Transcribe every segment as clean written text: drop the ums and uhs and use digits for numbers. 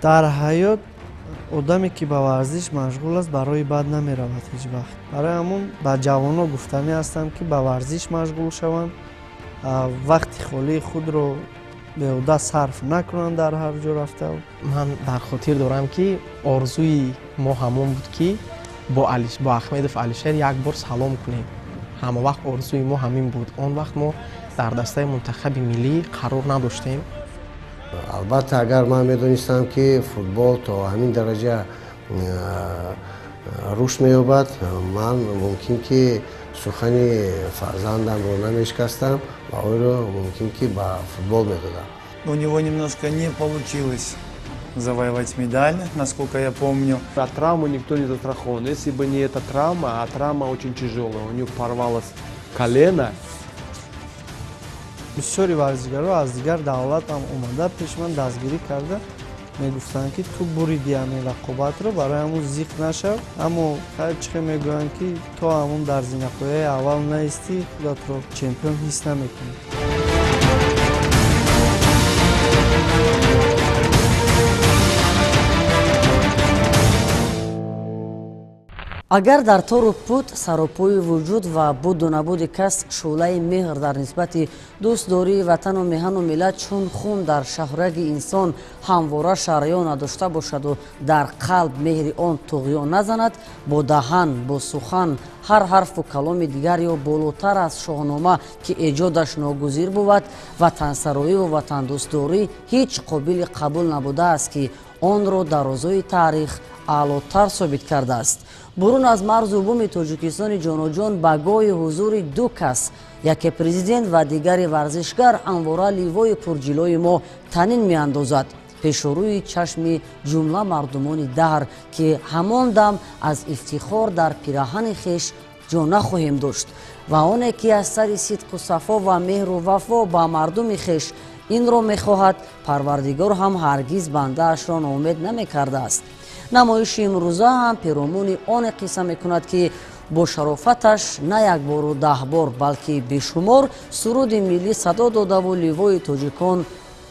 Дар ҳаёт одаме ки ба варзиш машғул аст, барои бад намеравад ҳеҷ вақт. Барои ҳамон ба ҷавонҳо гуфтанӣ ҳастам, ки ба варзиш машғул шаванд, вақти холии худро беҳуда сарф накунанд дар ҳар ҷо рафта. Ман дар хотир дорам, ки орзуи мо ҳамон буд, ки бо Ахмедов Алишер як бор салом кунем. Ҳама вақт орзуи мо ҳамин буд. Он вақт мо дар дастаи мунтахаби миллӣ қарор надоштем. Албатта, агар ман медонистам, ки футбол то ҳамин дараҷа рушд меёбад, ман мумкин ки сухани фарзандамро намешикастам ва ӯро мумкин ки ба футбол медодам. У него немножко не получилось завоевать медаль, насколько я помню. От травмы никто не застрахован. Если бы не эта травма, а травма очень тяжелая, у него порвалось колено. Бисёри варзишгаро аз дигар давлат ҳам омада пеш ман дастгирӣ карда мегуфтанд, ки ту буриди ҳамин рақобатро, барои ҳамун зиқ нашав. Аммо хайр, чӣ хел мегӯянд, ки то ҳамун дар зинапояи аввал наистӣ, худатро чемпион ҳис намекунӣ. Агар дар тору пуд саропои вуҷуд ва буду набуди кас шӯълаи меҳр дар нисбати дӯстдории ватану меҳану миллат чун хун дар шаҳраги инсон ҳамвора шараён надошта бошаду дар қалб меҳри он туғён назанад, бо даҳан, бо сухан, ҳар ҳарфу каломи дигар ё болотар аз шоҳнома, ки эҷодаш ногузир бувад, ватансароиву ватандӯстдорӣ ҳеҷ қобили қабул набудааст, ки онро дарозои таърих аълотар собит кардааст. Бурун аз марзу буми Тоҷикистони ҷоноҷон ба гоҳи ҳузури ду кас, яке президент ва дигари варзишгар, ҳамвора ливои пурҷилои мо танин меандозад пешорӯи чашми ҷумла мардумони даҳр, ки ҳамон дам аз ифтихор дар пираҳани хеш ҷо нахоҳем дошт. Ва оне ки аз сари сидқу сафо ва меҳру вафо ба мардуми хеш инро мехоҳад, Парвардигор ҳам ҳаргиз бандаашро ноумед намекардааст. Намоиши имрӯза ҳам перомуни оне қисса мекунад, ки бо шарофаташ на як бору даҳ бор, балки бешумор суруди миллӣ садо додаву ливои тоҷикон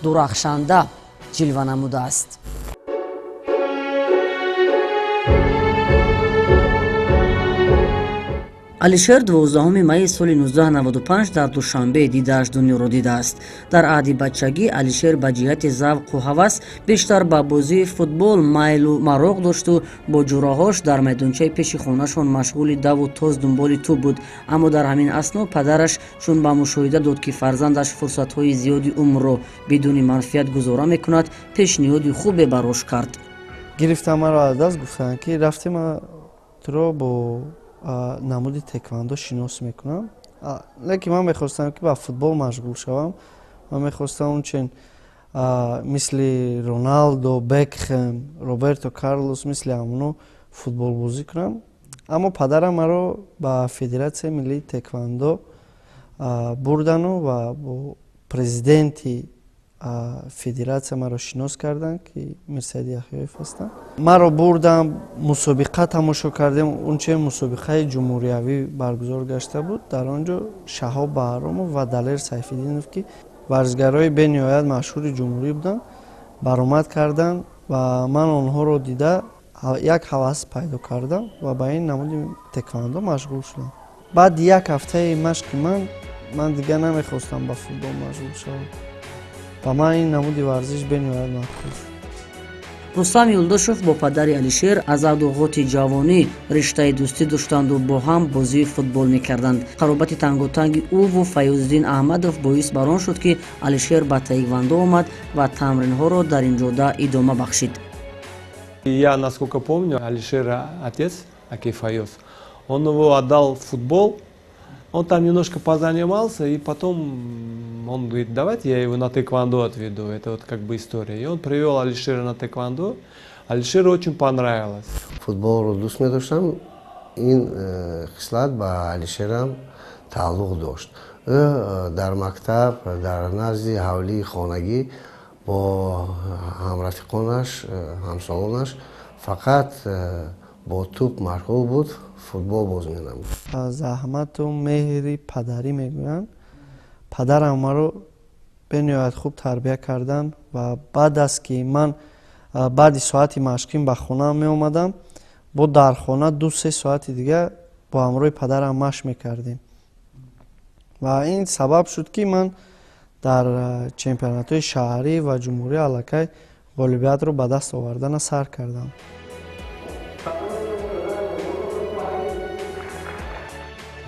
дурахшанда ҷилва намудааст. Алишер 12 майи соли 1995 дар Душанбе дидааш дунёро дидааст. Дар аҳди бачагӣ Алишер ба ҷиҳати завқу ҳавас бештар ба бозии футбол майлу мароқ дошту бо ҷураҳош дар майдончаи пеши хонашон машғули даву тоз дунболи тӯб буд. Аммо дар ҳамин асно падараш чун ба мушоҳида дод, ки фарзандаш фурсатҳои зиёди умрро бидуни манфиат гузора мекунад, пешниҳоди хубе барош кард. Гирифтам маро аз даст, гуфтанд, ки рафтем, туро бо намуди теквандо шинос мекунам. Лекин ман мехостам, ки ба футбол машғул шавам. Ман мехостам ончен мисли Роналдо, Бекхем, Роберто Карлос, мисли ҳамоно футболбозӣ кунам. Аммо падарам маро ба Федератсияи миллии теквандо бурдану ва бо президенти федератсия маро шинос карданд, ки Мирсаид Яҳёев ҳастанд. Маро бурдам, мусобиқа тамошо кардем. Онче мусобиқаи ҷумҳуриявӣ баргузор гашта буд. Дар он ҷо Шаҳоб Баҳромов ва Далер Сайфиддинов, ки варзишгарои бениҳоят машҳури ҷумҳурӣ буданд, баромад карданд ва ман онҳоро дида як ҳавас пайдо кардам ва ба ин намуди теквандо машғул шудам. Баъди як ҳафтаи машқи ман дигар намехостам ба футбол машғул шавам. Ба ман ин намуди варзиш бениҳоят маъқул шуд. Рустам Юлдошев бо падари Алишер аз аҳду ҷавонӣ риштаи дӯстӣ доштанду бо ҳам бозии футбол мекарданд. Қаробати танготанги ӯву Файёзиддин Аҳмадов боис бар он шуд, ки Алишер ба таеквандо омад ва тамринҳоро дар ин ҷода идома бахшид. Я, насколько помню, Алишера отец, акей Файоз, он его отдал в футбол. Он там немножко позанимался, и потом он говорит: давайте я его на тэквондо отведу. Это вот как бы история. И он привел Алишера на тэквондо. Алишеру очень понравилось. Футболро дӯст медоштам. Ин хислат ба Алишерам тааллуқ дошт. Ӯ дар мактаб, дар назди ҳавлии хонагӣ бо ҳамрафиқонаш, ҳамсолонаш фақат бо тӯб машғул буд, футбол боз менамуд. Заҳмату меҳри падарӣ мегӯянд. Падарам маро бениҳоят хуб тарбия карданд ва баъд аз ки ман Баъди соати машқин ба хона меомадам, бо дар хона 2-3 соати дига бо ҳамроҳи падарам машқ мекардем. Ва ин сабаб шуд, ки ман дар чемпионатҳои шаҳрӣ ва ҷумҳурӣ аллакай ғолибиятро ба даст овардана сар кардам.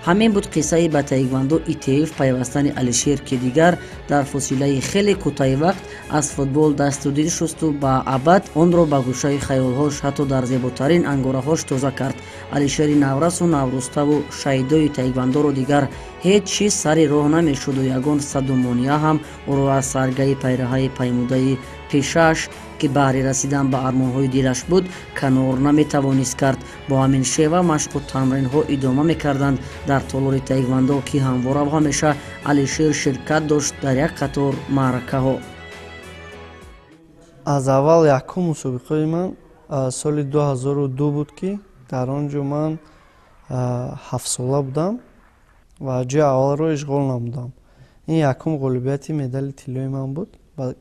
Ҳамин буд қиссаи ба таеквондо ИТФ пайвастани Алишер, ки дигар дар фосилаи хеле кӯтоҳи вақт аз футбол дасту дил шусту ба абад онро ба гӯшаи хаёлҳош, ҳатто дар зеботарин ангораҳош тоза кард. Алишери наврасу навруставу шайдои таеквондоро дигар ҳеҷ чиз сари роҳ намешуду ягон садду монеа ҳам ӯро аз саргаи пайраҳаи паймудаи пешааш, ки баҳри расидан ба армонҳои дилаш буд, канор наметавонист кард. Бо ҳамин шева машқу тамринҳо идома мекарданд дар толори таеквондо, ки ҳамвора ва ҳамеша Алишер ширкат дошт дар як қатор маъракаҳо. Аз аввал якум мусобиқаи ман соли 2002 буд, ки дар он ҷо ман 7-сола будам ва ҷои аввалро ишғол намудам. Ин якум ғолибияти медали тиллои ман буд,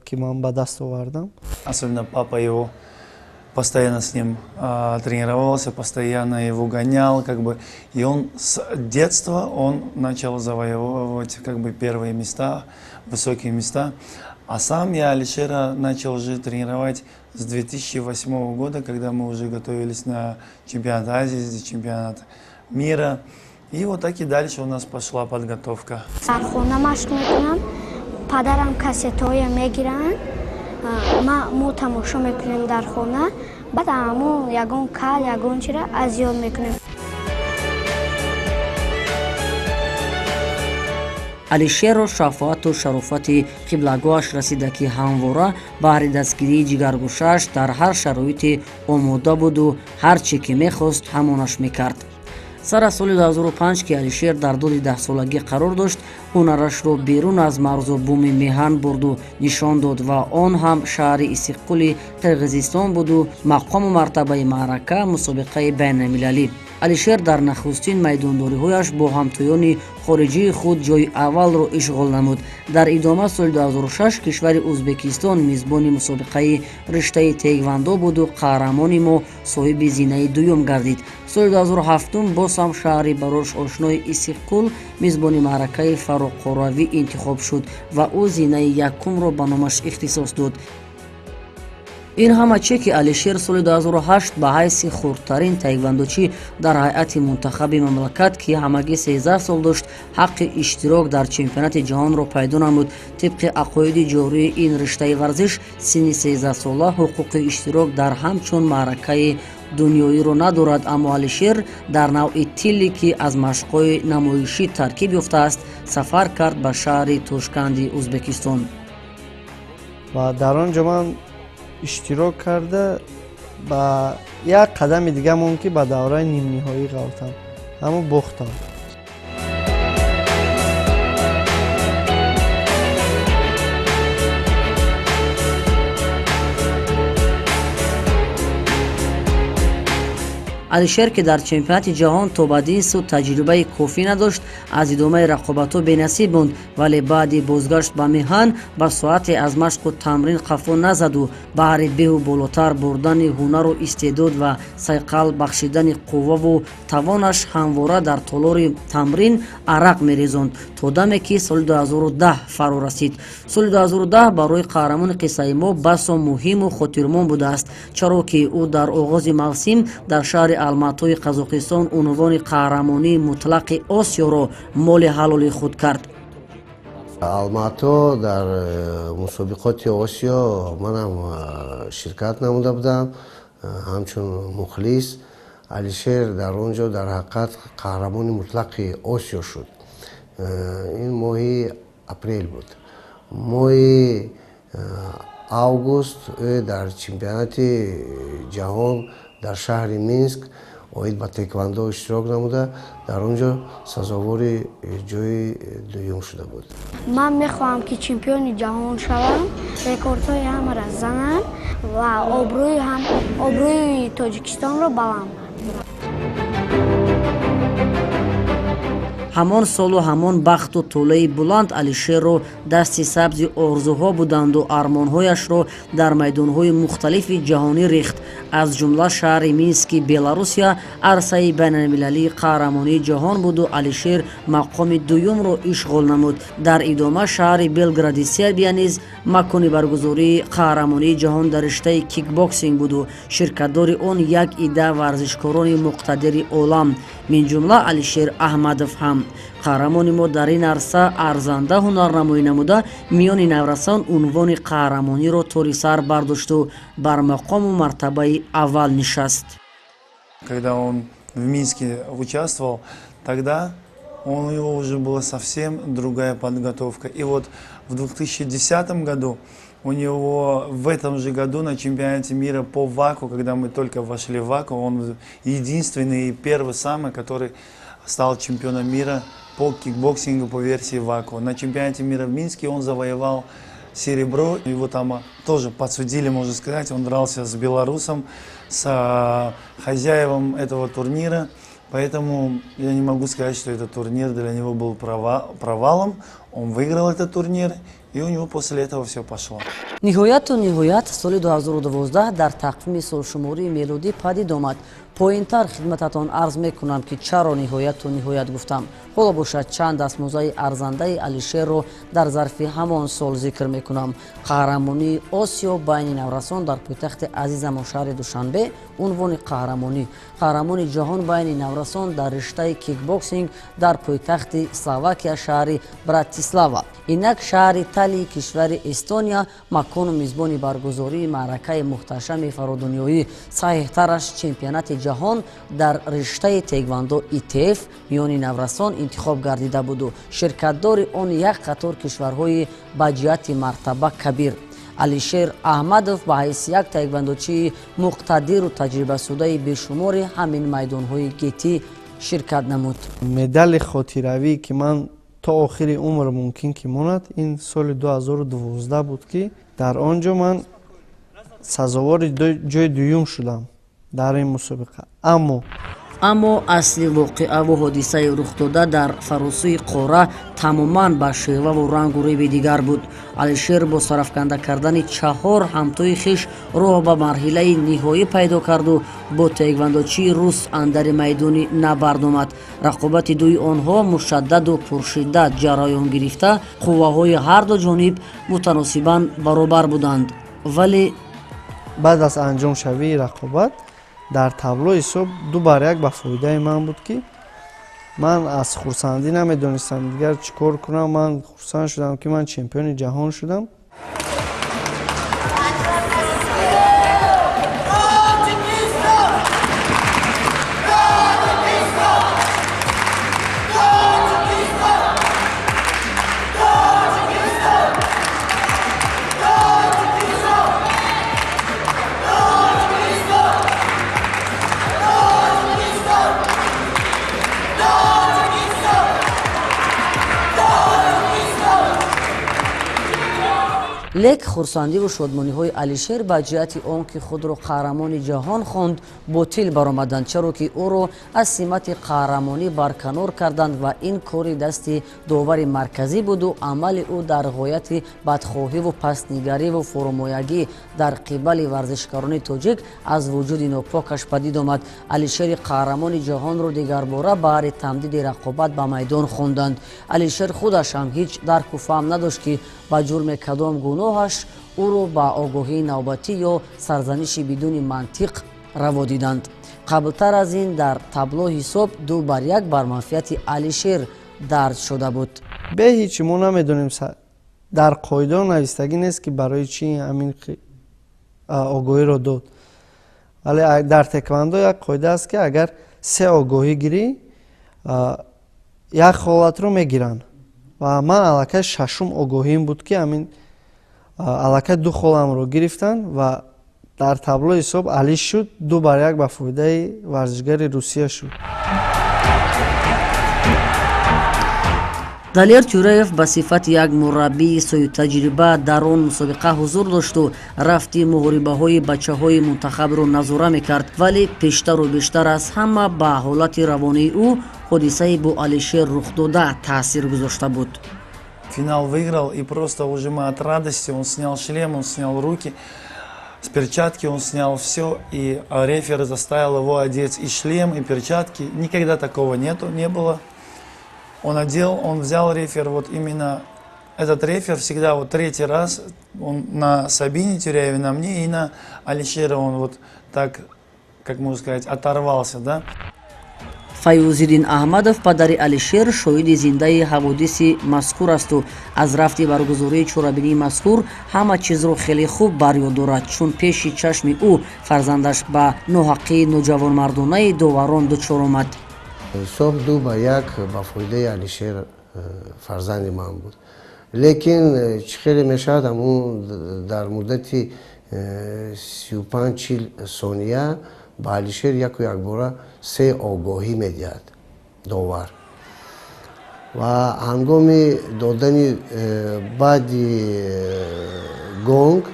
ки ман ба даст овардам. Особенно папа его постоянно с ним тренировался, постоянно его гонял, как бы. И он с детства он начал завоевывать, как бы, первые места, высокие места. А сам я Алишера начал уже тренировать с 2008 года, когда мы уже готовились на чемпионат Азии, чемпионат мира. И вот так и дальше у нас пошла подготовка. Дар хона машқ мекунам, падарам кассетҳоя мегиранд, мо тамошо мекунем дар хона, баъд ҳамон ягон кал, ягон чира аз ёд мекунем. Алишерро шафоату шарофати қиблагоҳаш расида, ки ҳамвора баҳри дастгирии ҷигаргӯшааш дар ҳар шароите омода буду ҳар чӣ ки мехост, ҳамонаш мекард. Сар аз соли 2005, ки Алишер дар доди 10-солагӣ қарор дошт, ҳунарашро берун аз марзу буми меҳан бурду нишон дод ва он ҳам шаҳри Иссиққули Қирғизистон буду мақому мартабаи маърака мусобиқаи байналмилалӣ. Алишер дар нахустин майдондориҳояш бо ҳамтоёни хориҷии худ ҷои аввалро ишғол намуд. Дар идома соли 2006 кишвари Ӯзбекистон мизбони мусобиқаи риштаи таеквондо буду қаҳрамони мо соҳиби зинаи дуюм гардид. Соли 2007 боз ҳам шаҳри барош ошнои Иссиқкул мизбони маъракаи фароқоравӣ интихоб шуд ва ӯ зинаи якумро ба номаш ихтисос дод. Ин ҳама че ки Алишер соли 2008 ба ҳайси хурдтарин таеквондочӣ дар ҳайати мунтахаби мамлакат, ки ҳамагӣ 13 сол дошт, ҳаққи иштирок дар чемпионати ҷаҳонро пайдо намуд. Тибқи ақоиди ҷории ин риштаи варзиш, синни 13-сола ҳуқуқи иштирок дар ҳамчун маъракаи дунёиро надорад, аммо Алишер дар навъи тилле, ки аз машқҳои намоишӣ таркиб ёфтааст, сафар кард ба шаҳри Тошканди Ӯзбекистон. Ва дар он ҷо ман иштирок карда ба як қадами дига монд, ки ба давраи нимниҳоӣ ғалтам, аммо бохтам. Алишер, ки дар чемпионати ҷаҳон то бадин сӯ таҷрибаи кофӣ надошт, аз идомаи рақобатҳо бенасиб монд, вале баъди бозгашт ба меҳан ба соате аз машқу тамрин қафо назаду баҳри беҳу болотар бурдани ҳунару истеъдод ва сайқал бахшидани қувваву тавонаш ҳамвора дар толори тамрин арақ мерезонд, то даме ки соли 2010 фаро расид. Соли 2010 барои қаҳрамони қиссаи мо басо муҳиму хотирмон будааст, чаро ки ӯ дар оғози мавсим дар шаҳри Алматои Қазоқистон унвони қаҳрамонии мутлақи Осиёро моли ҳалоли худ кард. Алмато дар мусобиқоти Осиё манам ширкат намуда будам ҳамчун мухлис. Алишер дар он ҷо дар ҳақиқат қаҳрамони мутлақи Осиё шуд. Ин моҳи апрел буд. Моҳи август дар чемпионати ҷаҳон дар шаҳри Минск оид ба таеквондо иштирок намуда, дар он ҷо сазовори ҷои дуюм шуда буд. Ман мехоҳам, ки чемпиони ҷаҳон шавам, рекордҳои ҳамаро занам ва обрӯи Тоҷикистонро баланд. Ҳамон солу ҳамон бахту тӯлаи буланд Алишерро дасти сабзи орзуҳо буданду армонҳояшро дар майдонҳои мухталифи ҷаҳонӣ рехт. Аз ҷумла шаҳри Мински Беларусия арсаи байналмилалии қаҳрамонии ҷаҳон буду Алишер мақоми дуюмро ишғол намуд. Дар идома шаҳри Белгради Сербия низ макони баргузории қаҳрамонии ҷаҳон дар риштаи кикбоксинг буду ширкатдори он як ида варзишкорони муқтадири олам, минҷумла Алишер Аҳмадов ҳам. Қаҳрамони мо дар ин арса арзанда ҳунарнамоӣ намуда, миёни наврасон унвони қаҳрамониро тори сар бардошту бар мақому мартабаи аввал нишаст. Когда он в Минске участвовал, тогда у него уже была совсем другая подготовка. И вот в 2010 году у него в этом же году на чемпионате мира по ВАКу, когда мы только вошли в ВАКу, он единственный и первый самый, который стал чемпионом мира по кикбоксингу по версии ВАКУ. На чемпионате мира в Минске он завоевал серебро. Его там тоже подсудили, можно сказать. Он дрался с белорусом, с хозяевом этого турнира. Поэтому я не могу сказать, что этот турнир для него был провалом. Он выиграл этот турнир, и у него после этого все пошло. Ниҳояту ниҳоят соли 2012 дар тақвими солшумории мелодӣ падид омад. Поинтар хидмататон арз мекунам, ки чаро ниҳояту ниҳоят гуфтам. Ҳоло бошад чанд дастмозаи арзандаи Алишерро дар зарфи ҳамон сол зикр мекунам. Қаҳрамонии Осиё байни наврасон дар пойтахти азизамон шаҳри Душанбе унвони қаҳрамонӣ, қаҳрамони ҷаҳон байни наврасон дар риштаи кикбоксинг дар пойтахти Словакия шаҳри Братислава. Инак шаҳри Талии кишвари Эстония макону мизбони баргузории маъракаи муҳташами фародунёӣ, саҳиҳтараш чемпионати ҷаҳон дар риштаи теквандо ИТФ миёни наврасон интихоб гардида буду ширкатдори он як қатор кишварҳои ба ҷиҳати мартаба кабир. Алишер Аҳмадов ба ҳайси як таеквандочии муқтадиру таҷрибасудаи бешумори ҳамин майдонҳои гетӣ ширкат намуд. Медали хотиравӣ, ки ман то охири умр мумкин ки монад, ин соли 2012 буд, ки дар он ҷо ман сазовори ҷои дуюм шудам дар ин мусобиқа. Аммо асли воқеаву ҳодисаи рухдода дар фаросӯи қора тамоман ба шеваву рангу реби дигар буд. Алишер бо сарафканда кардани чаҳор ҳамтои хиш роҳ ба марҳилаи ниҳоӣ пайдо карду бо таеквандочии рус андари майдони набард омад. Рақобати дуи онҳо мушаддаду пуршиддат ҷараён гирифта, қувваҳои ҳарду ҷониб мутаносибан баробар буданд. Вале баъд аз анҷомшавии рақобат дар табло ҳисоб 2-1 ба фоидаи ман буд, ки ман аз хурсандӣ намедонистам дигар чӣ кор кунам. Ман хурсанд шудам, ки ман чемпиони ҷаҳон шудам. Лек хурсандиву шодмониҳои Алишер ба ҷиҳати он ки худро қаҳрамони ҷаҳон хонд ботил баромаданд, чаро ки ӯро аз симати қаҳрамонӣ барканор карданд ва ин кори дасти довари марказӣ буду амали ӯ дар ғояти бадхоҳиву пастнигариву фурӯмоягӣ дар қибали варзишгарони тоҷик аз вуҷуди нопокаш падид омад. Алишери қаҳрамони ҷаҳонро дигарбора баҳри тамдиди рақобат ба майдон хонданд. Алишер худаш ҳам ҳеҷ дарку фаҳм надошт, ки ба ҷурме кадом гуноҳаш ӯро ба огоҳии навбатӣ ё сарзаниши бидуни мантиқ раво диданд. Қаблтар аз ин дар табло ҳисоб 2-1 бар манфиати Алишер дарҷ шуда буд. Бе ҳеҷ мо намедонем, дар қоидао навистагӣ нест, ки барои чӣ ҳамин огоҳиро дод. Вале дар теквандо як қоида аст, ки агар се огоҳӣ гирӣ, як ҳолатро мегиранд. Ва ман аллакай шашум огоҳиим буд, ки ҳамин аллакай ду холамро гирифтанд ва дар табло ҳисоб алиш шуд, 2-1 ба фоидаи варзишгари Русия шуд. Далер Тюраев ба сифати як мураббии соҳибтаҷриба дар он мусобиқа ҳузур дошту рафти муҳорибаҳои бачаҳои мунтахабро назора мекард, вале пештару бештар аз ҳама ба ҳолати равонии ӯ Ҳодисаи бо Алишер рухдода таъсир гузошта буд. Финал выиграл, и просто уже мы от радости, он снял шлем, он снял руки, с перчатки он снял все, и рефер заставил его одеть и шлем, и перчатки. Никогда такого нету, не было. Он одел, он взял рефер, вот именно этот рефер всегда вот третий раз, он на Сабине Тюряеве, на мне и на Алишера он вот так, как можно сказать, оторвался, да. Фаюзиддин Аҳмадов, падари Алишер, шоҳиди зиндаи ҳаводиси мазкур асту аз рафти баргузории чорабинии мазкур ҳама чизро хеле хуб барёд дорад, чун пеши чашми ӯ фарзандаш ба ноҳаққии ноҷавонмардонаи доварон дучор омад. Ҳисоб 2-1 ба фоидаи Алишер фарзанди ман буд, лекин чӣ хеле мешавад, ҳамун дар муддати 35-40 сония ба Алишер яку якбора се огоҳӣ медиҳад довар ва ҳангоми додани баъди гонг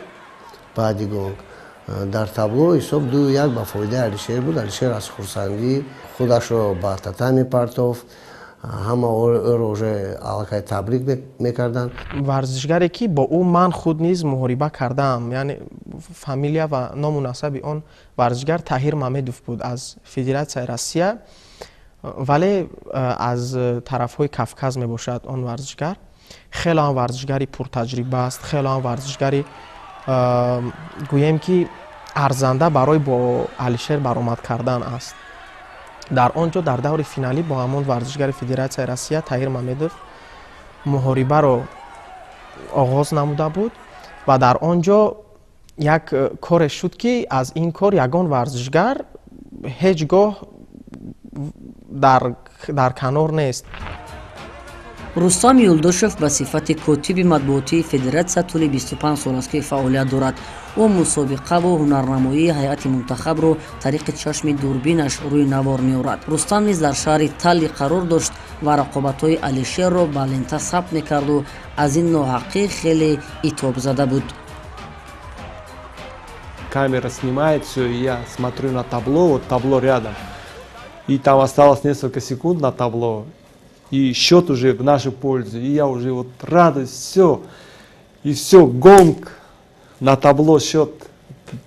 дар табло ҳисоб 2-1 ба фоидаи Алишер буд. Алишер аз хурсандӣ худашро ба татами партофт, ҳама ӯро уже аллакай табрик мекарданд. Варзишгаре, ки бо ӯ ман худ низ муҳориба кардаам, яъне фамилия ва ному насаби он варзишгар Таҳир Мамедов буд, аз Федератсияи Россия, вале аз тарафҳои Кавказ мебошад. Он варзишгар хеле ҳам варзишгари пуртаҷриба аст, хеле ҳам варзишгари, гӯем ки, арзанда барои бо Алишер баромад кардан аст. Дар он ҷо дар даври финалӣ бо ҳамон варзишгари Федератсияи Россия Таҳир Мамедов муҳорибаро оғоз намуда буд ва дар он ҷо як коре шуд, ки аз ин кор ягон варзишгар ҳеҷ гоҳ дар канор нест. Рустам Юлдошев ба сифати котиби матбуотии федератсия тӯли 25 сол аст, ки фаъолият дорад. Ӯ мусобиқаву ҳунарнамоии ҳайати мунтахабро тариқи чашми дурбинаш рӯи навор меорад. Рустам низ дар шаҳри Талли қарор дошт ва рақобатҳои Алишерро ба лента сабт мекарду аз ин ноҳаққӣ хеле итобзада буд. Камера снимает все, и я смотрю на табло, вот табло рядом, и там осталось несколько секунд на табло, и счет уже в нашу пользу, и я уже вот радость, все, и все, гонг, на табло счет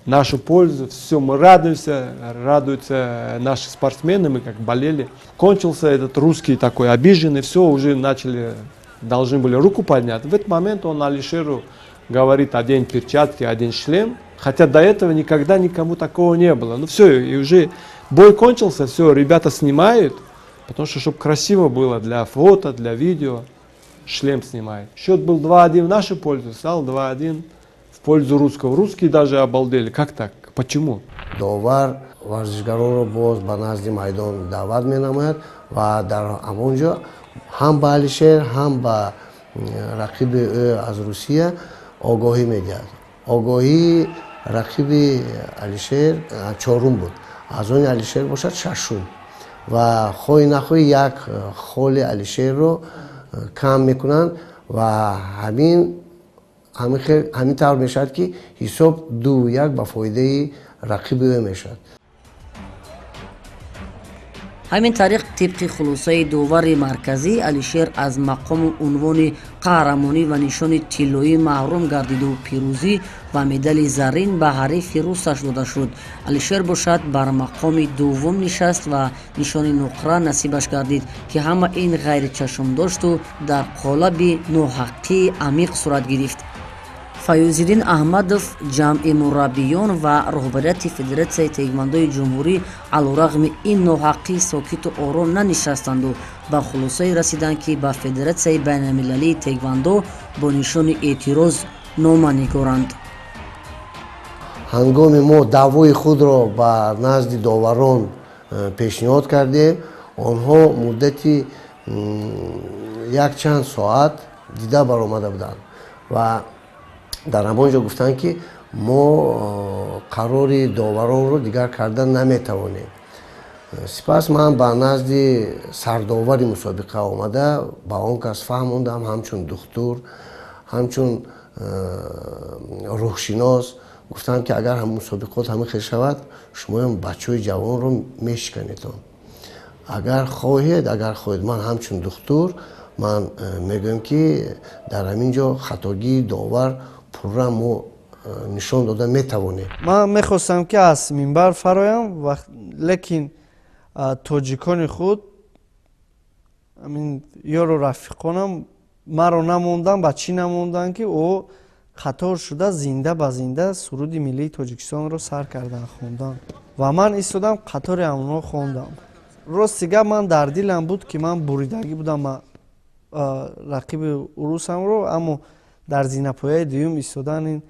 в нашу пользу, все, мы радуемся, радуются наши спортсмены, мы как болели. Кончился этот русский такой обиженный, все, уже начали, должны были руку поднять. В этот момент он Алишеру говорит: одень перчатки, одень шлем, хотя до этого никогда никому такого не было. Ну все, и уже бой кончился, все, ребята снимают, потому что, чтобы красиво было для фото, для видео, шлем снимает. Счет был 2-1 в нашу пользу, стал 2-1 в пользу русского. Русские даже обалдели. Как так? Почему? Довар варзишгаронро боз ба назди майдон даъват менамояд ва дар ҳамон ҷо ҳам ба Алишер, ҳам ба рақиби ӯ аз Русия огоҳӣ медиҳад. Огоҳии рақиби Алишер чорум буд, аз они Алишер бошад шашум, ва хоҳӣ нахоҳӣ як холи Алишерро кам мекунанд ва ҳамин тавр мешавад, ки ҳисоб 2-1 ба фоидаи рақиби ӯ мешавад. Ҳамин тариқ, тибқи хулосаи довари марказӣ, Алишер аз мақому унвони қаҳрамонӣ ва нишони тиллоӣ маҳрум гардиду пирӯзӣ ва медали заррин ба ҳарифи русаш дода шуд. Алишер бошад, бар мақоми дуввум нишаст ва нишони нуқра насибаш гардид, ки ҳама ин ғайричашмдошту дар қолаби ноҳаққии амиқ сурат гирифт. Фаюзиддин Аҳмадов, ҷамъи мураббиён ва роҳбарияти Федератсияи теквандои ҷумҳурӣ алорағми ин ноҳаққӣ сокиту ором нанишастанду ба хулосае расиданд, ки ба Федератсияи байналмилалии теквандо бо нишони эътироз нома нигоранд. Ҳангоми мо даъвои худро ба назди доварон пешниҳод кардем, онҳо муддати якчанд соат дида баромада буданд ва дар ҳамон ҷо гуфтанд, ки мо қарори доваронро дигар карда наметавонем. Сипас ман ба назди сардовари мусобиқа омада, ба он кас фаҳмондам, ҳамчун духтур, ҳамчун рӯҳшинос гуфтам, ки агар ҳам мусобиқот ҳамин хел шавад, шумоям бачаҳои ҷавонро мешиканедон. Агар хоҳед, ман ҳамчун духтур ман мегӯям, ки дар ҳамин ҷо хатогии довар пурра мо нишон дода метавонем. Ман мехостам, ки аз минбар фароям, лекин тоҷикони худ, ёру рафиқонам маро намонданд. Ба чӣ намонданд, ки ӯ қатор шуда, зинда ба зинда суруди миллии Тоҷикистонро сар кардан хондан ва ман истодам, қатори ҳамонҳо хондам. Рости гап, ман дар дилам буд, ки ман буридагӣ будам рақиби урусамро, аммо дар зинапояи дуюм истодан ин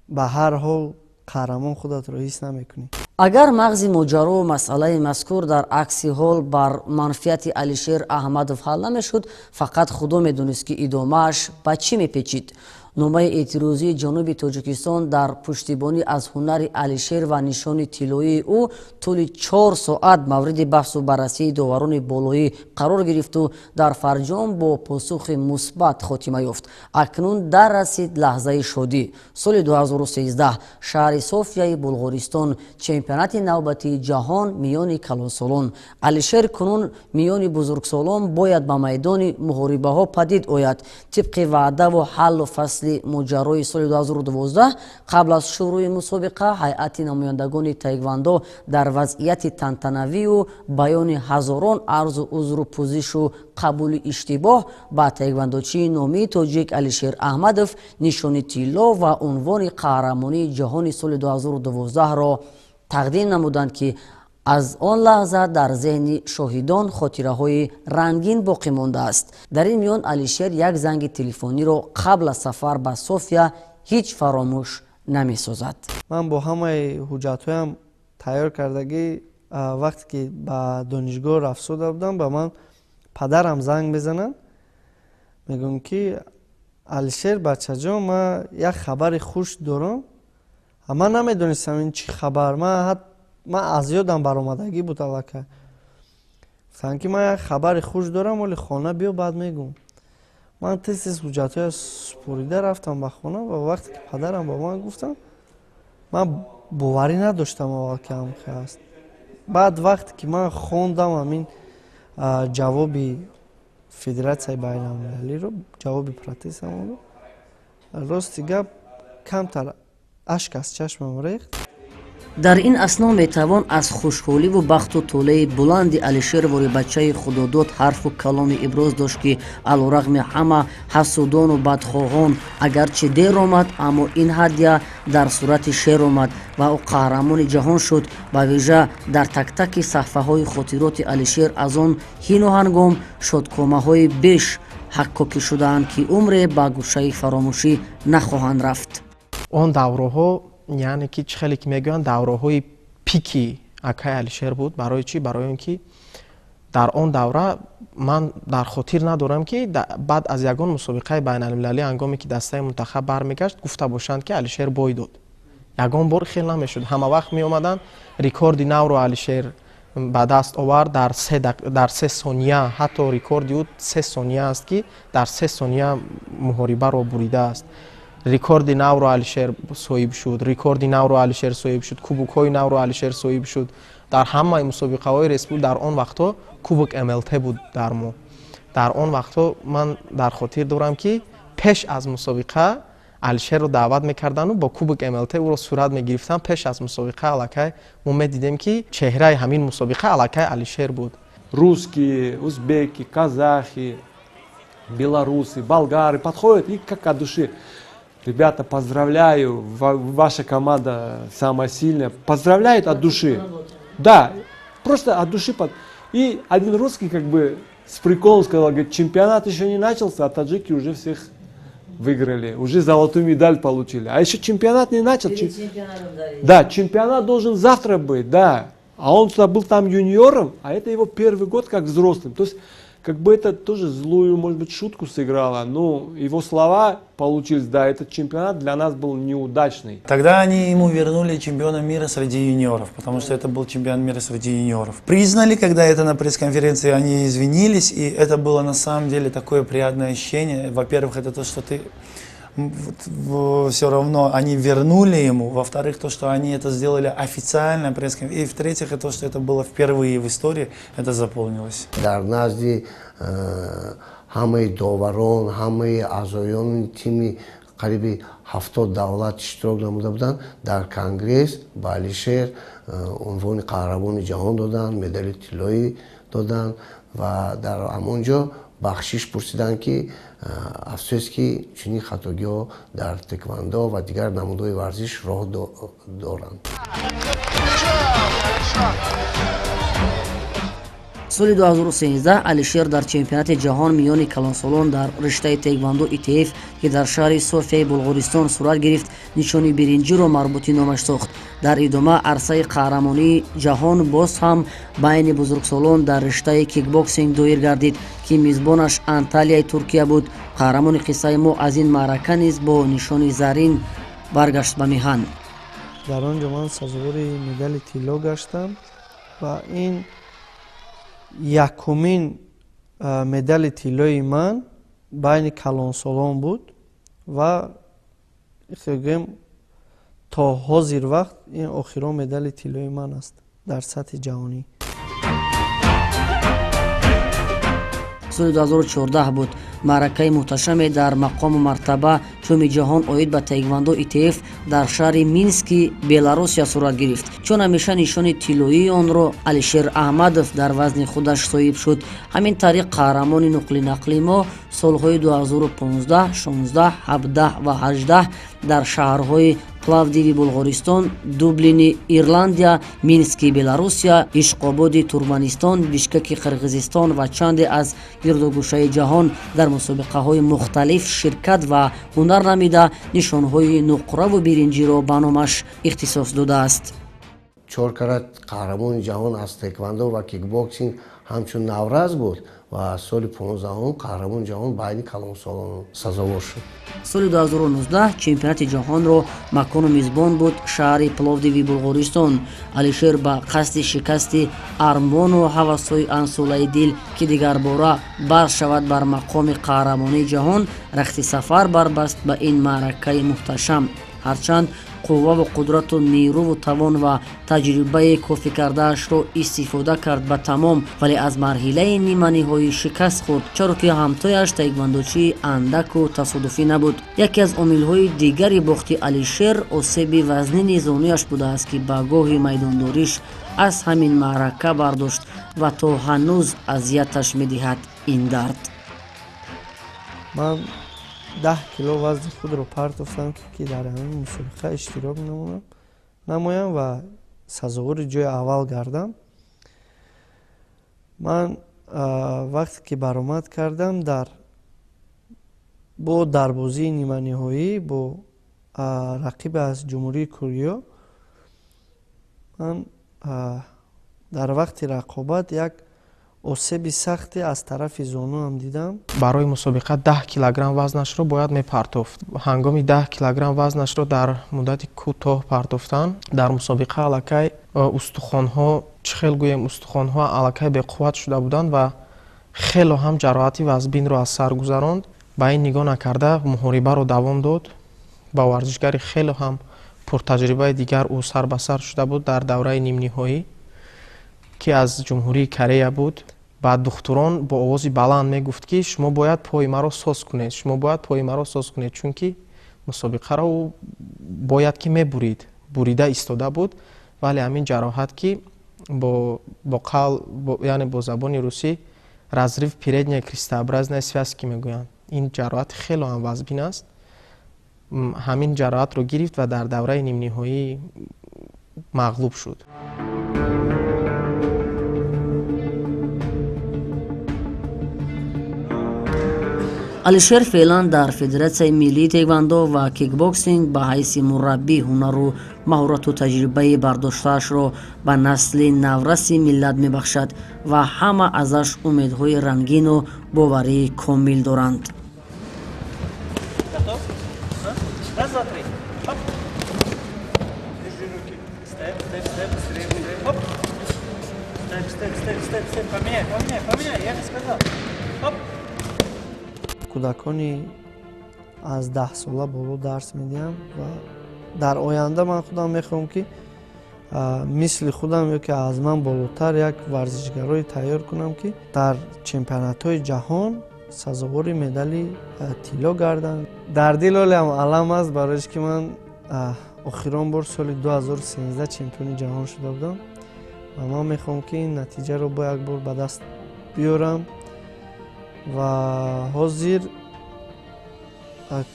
ба ҳар ҳол қаҳрамон худатро ҳис намекунӣ. Агар мағзи моҷарову масъалаи мазкур дар акси ҳол бар манфиати Алишер Аҳмадов ҳал намешуд, фақат Худо медонист, ки идомааш ба чӣ мепечид. Номаи эътирозии ҷануби Тоҷикистон дар пуштибонӣ аз ҳунари Алишер ва нишони тиллоии ӯ тӯли 4 соат мавриди баҳсу баррасии доварони болоӣ қарор гирифту дар фарҷом бо посухи мусбат хотима ёфт. Акнун дар расид лаҳзаи шодӣ. Соли 2013, шаҳри Софияи Булғористон, чемпионати навбатии ҷаҳон миёни калонсолон. Алишер кунун миёни бузургсолон бояд ба майдони муҳорибаҳо падид ояд. Тибқи ваъдаву ҳаллу фасли моҷарои соли 2012, қабл аз шурӯъи мусобиқа ҳайати намояндагони таеквандо дар вазъияти тантанавию баёни ҳазорон арзу узру пузишу қабули иштибоҳ ба таеквандочии номии тоҷик Алишер Аҳмадов нишони тилло ва унвони қаҳрамонии ҷаҳони соли 2012-ро тақдим намуданд, ки аз он лаҳза дар зеҳни шоҳидон хотираҳои рангин боқӣ мондааст. Дар ин миён Алишер як занги телефониро қабл аз сафар ба София ҳеҷ фаромӯш намесозад. Ман бо ҳамаи ҳуҷҷатҳоям тайёр кардагӣ, вақте ки ба донишгоҳ рафтода будам, ба ман падарам занг мезананд, мегӯям, ки Алишер, бачаҷон, ман як хабари хуш дорам. Ман намедонистам ин чӣ хабар, ман аз ёдам баромадагӣ буд аллакай. Гуфтанд, ки ман як хабари хуш дорам, оли хона биё, баъд мегӯм. Ман тез тез ҳуҷҷатҳоя супорида рафтам ба хона ва вақте ки падарам ба ман гуфтам, ман боварӣ надоштам аввал, ки ҳамхе аст. Баъд вақте ки ман хондам ҳамин ҷавоби федератсияи байналмилалиро, ҷавоби протестамонро, рости гап, камтар ашк аз чашмам рехт. Дар ин асно метавон аз хушҳоливу бахту толеи буланди Алишервори бачаи худодод ҳарфу каломи иброз дошт, ки алорағми ҳама ҳасудону бадхоҳон, агарчи дер омад, аммо ин ҳадя дар сурати шер омад ва ӯ қаҳрамони ҷаҳон шуд. Ба вижа дар тактаки саҳфаҳои хотироти Алишер аз он ҳину ҳангом шодкомаҳои беш ҳаккокӣ шудаанд, ки умре ба гӯшаи фаромӯшӣ нахоҳанд рафт. Он давроҳо, яъне ки чӣ хеле ки мегӯянд, давраҳои пики акай Алишер буд. Барои чӣ? Барои он ки дар он давра ман дар хотир надорам, ки баъд аз ягон мусобиқаи байналмилалӣ, ҳангоме ки дастаи мунтахаб бармегашт, гуфта бошанд, ки Алишер бой дод. Ягон бор хел намешуд. Ҳама вақт меомаданд: рекорди навро Алишер ба даст овард дар 3 сония, ҳатто рекорди ӯ 3 сония аст, ки дар 3 сония муҳорибаро буридааст. Рекорди навро Алишер соҳиб шуд, рекорди навро Алишер соҳиб шуд, кубокҳои навро Алишер соҳиб шуд дар ҳамаи мусобиқаҳои республика. Дар он вақтҳо кубок МЛТ буд дар мо. Дар он вақтҳо ман дар хотир дорам, ки пеш аз мусобиқа Алишерро даъват мекарданду бо кубок МЛТ ӯро сурат мегирифтанд. Пеш аз мусобиқа аллакай мо медидем, ки чеҳраи ҳамин мусобиқа аллакай Алишер буд. Русские, узбеки, казахи, белорусы, болгары подходят и как от души: «Ребята, поздравляю, ваша команда самая сильная». Поздравляют от души. Да, просто от души. И один русский как бы с приколом сказал, говорит: «Чемпионат еще не начался, а таджики уже всех выиграли, уже золотую медаль получили. А еще чемпионат не начал». Да, чемпионат должен завтра быть, да. А он туда был там юниором, а это его первый год как взрослым. То есть как бы это тоже злую, может быть, шутку сыграло. Ну, его слова получились, да, этот чемпионат для нас был неудачный. Тогда они ему вернули чемпиона мира среди юниоров, потому что это был чемпион мира среди юниоров. Признали, когда это на пресс-конференции, они извинились, и это было на самом деле такое приятное ощущение. Во-первых, это то, что ты все равно они вернули ему. Во-вторых, то, что они это сделали официально, и в-третьих, то, что это было впервые в истории, это заполнилось. Дар назди ҳамаи доварон, ҳамаи аъзоёни тими қариби 70 давлат иштирок намуда буданд, дар конгресс ба Алишер унвони қаҳрамони ҷаҳон доданд, медали тиллоӣ доданд ва дар ҳамон ҷо бахшиш пурсиданд, ки афсӯс, ки чунин хатогиҳо дар тэквондо ва дигар намудҳои варзиш роҳ доранд. Соли 2013 Алишер дар чемпионати ҷаҳон миёни калонсолон дар риштаи тэквондо ИТФ, ки дар шаҳри Софияи Булғористон сурат гирифт, нишони биринҷиро марбути номаш сохт. Дар идома арсаи қаҳрамонии ҷаҳон боз ҳам байни бузургсолон дар риштаи кикбоксинг доир гардид, ки мизбонаш Анталияи Туркия буд. Қаҳрамони қиссаи мо аз ин маърака низ бо нишони зарин баргашт ба миҳан. Дар он ҷо ман сазовори медали тилло гаштам ва ин якумин медали тиллои ман байни калонсолон буд ва гӯем, то ҳозир вақт ин охирон медали тиллои ман аст дар сатҳи ҷаҳонӣ. Соли 2014 буд. Маъракаи муҳташаме дар мақому мартаба ҷоми ҷаҳон оид ба таеквондо ИТФ дар шаҳри Мински Беларусия сурат гирифт. Чун ҳамеша нишони тиллоии онро Алишер Аҳмадов дар вазни худаш соҳиб шуд. Ҳамин тариқ қаҳрамони нуқли нақли мо солҳои 2015, 16, 17 ва 18 дар шаҳрҳои Пловдиви Булғористон, Дублини Ирландия, Мински Беларусия, Ишқободи Туркманистон, Бишкеки Қирғизистон ва чанде аз гирдугӯшаи ҷаҳон дар мусобиқаҳои мухталиф ширкат ва ҳунар намида, нишонҳои нуқраву биринҷиро ба номаш ихтисос додааст. Чор карат қаҳрамони ҷаҳон аз тэквондо ва кикбоксинг ҳамчун наврас буд ва соли 15-ум қаҳрамони ҷаҳон байни калонсолон сазовор шуд. Соли 2019 чемпионати ҷаҳонро макону мизбон буд шаҳри Пловдиви Булғористон. Алишер ба қасди шикасти армону ҳавасҳои ансолаи дил, ки дигарбора бар шавад бар мақоми қаҳрамонии ҷаҳон, рахти сафар барбаст ба ин маъракаи муҳташам. Ҳарчанд қувваву қудрату нерӯву тавон ва таҷрибаи кофӣ кардаашро истифода кард ба тамом, вале аз марҳилаи ниманиҳоӣ шикаст хӯрд, чаро ки ҳамтояш таеквондочии андаку тасодуфӣ набуд. Яке аз омилҳои дигари бохти Алишер осеби вазнини зонуяш будааст, ки ба гоҳи майдондориш аз ҳамин маърака бардошт ва то ҳанӯз азияташ медиҳад ин дард. Ман 10 кило вазни худро партофтам, ки дар ҳамин мусобиқа иштирок намоям ва сазовори ҷои аввал гардам. Ман вақте ки баромад кардам дар бо дарбозии ниманиҳоӣ бо рақиб аз Ҷумҳурии Корея, ман дар вақти рақобат як осеби сахте аз тарафи зонуам дидам. Барои мусобиқа 10 килограмм вазнашро бояд мепартофт. Ҳангоми 10 килограмм вазнашро дар муддати кӯтоҳ партофтан дар мусобиқа аллакай устухонҳо, чӣ хел гӯем, устухонҳо аллакай беқувват шуда буданд ва хело ҳам ҷароҳати вазбинро аз сар гузаронд. Ба ин нигоҳ накарда муҳорибаро давом дод. Ба варзишгари хело ҳам пуртаҷрибаи дигар ӯ сар ба сар шуда буд дар давраи нимниҳоӣ, ки аз Ҷумҳурии Корея буд. Ба духтурон бо овози баланд мегуфт, ки шумо бояд пои маро соз кунед, шумо бояд пои маро соз кунед, чунки мусобиқаро ӯ бояд ки мебурид, бурида истода буд. Вале ҳамин ҷароҳат, ки бо қавл, яъне бо забони русӣ разрыв передняя крестообразная связки мегӯянд, ин ҷароҳат хело ҳам вазбин аст. Ҳамин ҷароҳатро гирифт ва дар давраи нимниҳоӣ мағлуб шуд. Алишер феълан дар Федератсияи миллии тэквондо ва кикбоксинг ба ҳайси мураббӣ ҳунару маҳорату таҷрибаи бардоштаашро ба насли навраси миллат мебахшад ва ҳама азаш умедҳои рангину боварии комил доранд. Кӯдакони Аз 10 сола боло дарс медиҳам ва дар оянда ман худам мехоҳам, ки мисли худам ё ки аз ман болотар як варзишгарои тайёр кунам, ки дар чемпионатҳои ҷаҳон сазовори медали тилло гарданд. Дар дил ҳолеам алам аст, барои ки ман охирон бор соли 2013 чемпиони ҷаҳон шуда будам ва ман мехоҳам, ки ин натиҷаро бо як бор ба даст биёрам. Ва ҳозир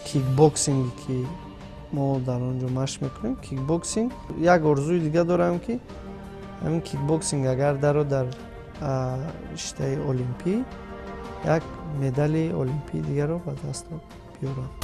кикбоксинге, ки мо дар он ҷо машқ мекунем, кикбоксинг, як орзуи дига дорам, ки ҳамин кикбоксинг агар даро дар риштаи олимпӣ, як медали олимпии дигарро ба даст биёрам.